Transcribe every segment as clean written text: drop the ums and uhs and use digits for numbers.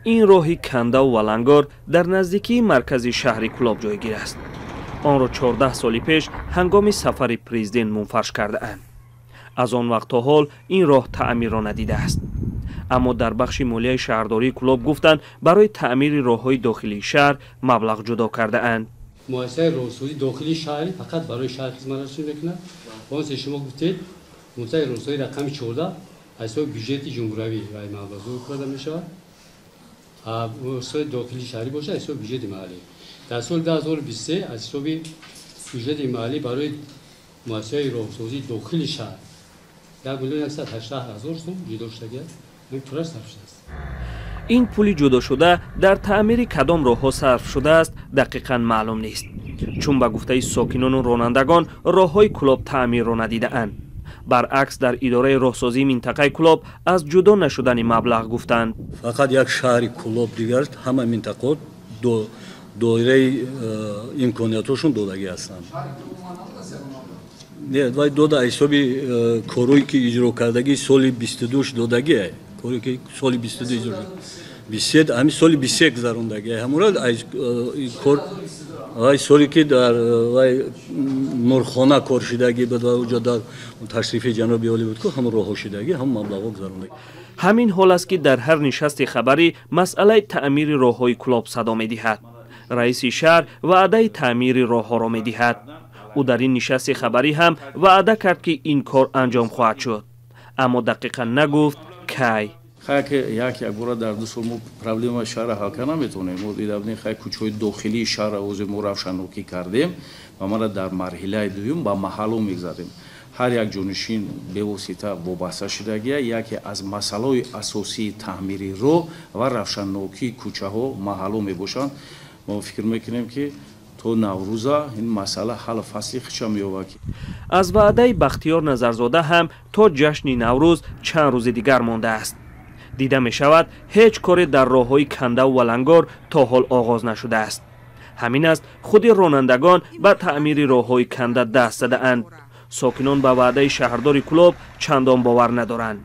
Ин роҳи кандаву валангор дар наздикии маркази шаҳри Кӯлоб ҷойгир аст. Онро 14 соли пеш ҳангоми сафари президент мунфарш кардаанд. Аз он вақт то ҳол ин роҳ таъмирро надидааст. Аммо дар бахши молияи шаҳрдории Кӯлоб гуфтанд, барои таъмири роҳҳои дохилии шаҳр маблағ ҷудо кардаанд. Муассисаи роҳсозии дохилии шаҳрӣ фақат барои шаҳр хизматрасонӣ мекунад. Он се шумо гуфтед, муассисаи роҳсозии рақами 14 аз ҳисоби бюҷети ҷумҳуравӣ ва маблағгузорӣ карда мешавад. Муассисаи дохилии шаҳрӣ бошад, аз ҳисоби бюҷети маҳаллӣ. Дар соли 2023 аз ҳисоби бюҷети маҳаллӣ барои муассисаи роҳсозии дохили шаҳр 1 180 000 сум ҷудо шудагиаст. Ин пурра сарф шудааст. Ин пули ҷудошуда дар таъмири кадом роҳҳо сарф шудааст, дақиқан маълум нест, чун ба гуфтаи сокинону ронандагон, роҳҳои Кӯлоб таъмирро надидаанд. Баръакс, дар идораи роҳсозии минтақаи Кӯлоб аз ҷудо нашудани маблағ гуфтанд. Фақат як шаҳри Кӯлоб, дигар ҳама минтақаҳо доираи имкониятҳошон додагӣ ҳастанд. Не, вай дода, ҳисоби корҳое ки иҷро кардагӣ соли 22 додагӣ, коре ки соли 22 иҷро, 23, ҳамин соли 23 гузарондагӣ, ҳамура кор, вай соле ки дар вай Нурхона кор шидагӣ буд ва уҷо дар ташрифи ҷаноби олӣ буд ку, ҳамун роҳҳо шидагӣ, ҳамун маблағҳо гузарондагӣ. Ҳамин ҳол аст, ки дар ҳар нишасти хабарӣ масъалаи таъмири роҳҳои Кӯлоб садо медиҳад. Раиси шаҳр ваъдаи таъмири роҳҳоро медиҳад. Ӯ дар ин нишасти хабарӣ ҳам ваъда кард, ки ин кор анҷом хоҳад шуд, аммо дақиқан нагуфт, кай. Хай, ки як якбора дар 2 сол мо проблемаи шаҳрро ҳал карда наметавонем. Мо дида будем, хай, кӯчаҳои дохилии шаҳрро ҳозир мо равшаннокӣ кардем ва мара дар марҳилаи дуюм ба маҳалло мегзарем. Ҳар як ҷонишин бевосита вобаста шудагия. Яке аз масъалаҳои асосии таъмири роҳ ва равшаннокии кӯчаҳо, маҳалло мебошанд. Мо фикр мекунем, ки то Наврӯза ин масъала ҳаллу фасли худша меёбад. Аз ваъдаи Бахтиёр Назарзода ҳам то ҷашни Наврӯз чанд рӯзи дигар мондааст. Дида мешавад, ҳеҷ коре дар роҳҳои кандаву валангор то ҳол оғоз нашудааст. Ҳамин аст, худи ронандагон ба таъмири роҳҳои канда даст задаанд. Сокинон ба ваъдаи шаҳрдори Кӯлоб чандон бовар надоранд.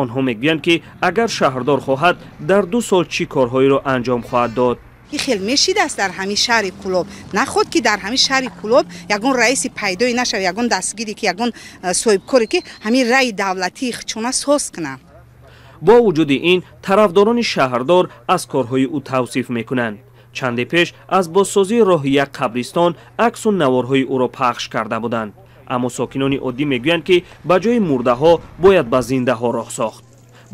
Онҳо мегӯянд, ки агар шаҳрдор хоҳад, дар 2 сол чӣ корҳоеро анҷом хоҳад дод. Хел мешидааст дар ҳамин шаҳри Кӯлоб. Наход ки дар ҳамин шаҳри Кӯлоб ягон раиси пайдое нашавад, ягон дастгире ки, ягон соҳибкоре ки ҳамин раи давлатии чуна соз кунад. Бо вуҷуди ин, тарафдорони шаҳрдор аз корҳои ӯ тавсиф мекунанд. Чанде пеш аз бозсозии роҳи як қабристон аксу наворҳои ӯро пахш карда буданд. Аммо сокинони оддӣ мегӯянд, ки ба ҷои мурдаҳо бояд ба зиндаҳо роҳ сохт.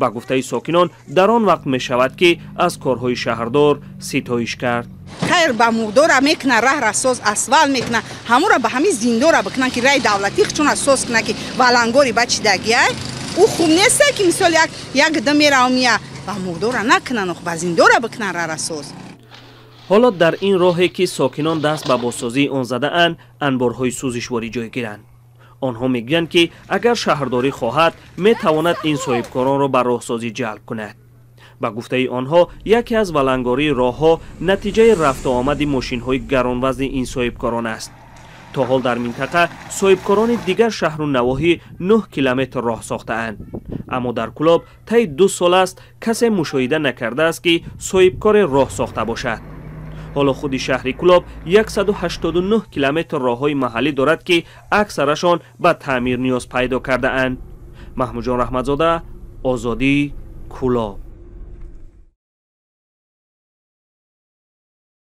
Ба гуфтаи сокинон, дар он вақт мешавад, ки аз корҳои шаҳрдор ситоиш кард. Хайр, ба мурдора мекуна, раҳра соз, асфалт мекуна, ҳамура ба ҳамин зиндора бикунан, ки раи давлатӣ чуна соз куна, ки валангори бачидагиай ӯ хуб неста, ки мисол як як дам меравам, я ба мурдора накунан, ба зиндора бикунан раҳра соз. Ҳоло дар ин роҳе, ки сокинон даст ба бозсозии он задаанд, анборҳои сӯзишворӣ ҷойгиранд. Онҳо мегӯянд, ки агар шаҳрдорӣ хоҳад, метавонад ин соҳибкоронро ба роҳсозӣ ҷалб кунад. Ба гуфтаи онҳо, яке аз валангории роҳҳо натиҷаи рафту омади мошинҳои гаронвазни ин соҳибкорон аст. То ҳол дар минтақа соҳибкорони дигар шаҳру навоҳӣ 9 километр роҳ сохтаанд, аммо дар Кӯлоб таи 2 сол аст, касе мушоҳида накардааст, ки соҳибкоре роҳ сохта бошад. Ҳоло худи шаҳри Кӯлоб 189 километр роҳҳои маҳаллӣ дорад, ки аксарашон ба таъмир ниёз пайдо кардаанд. Маҳмудҷон Раҳматзода, Озодӣ, Кӯлоб.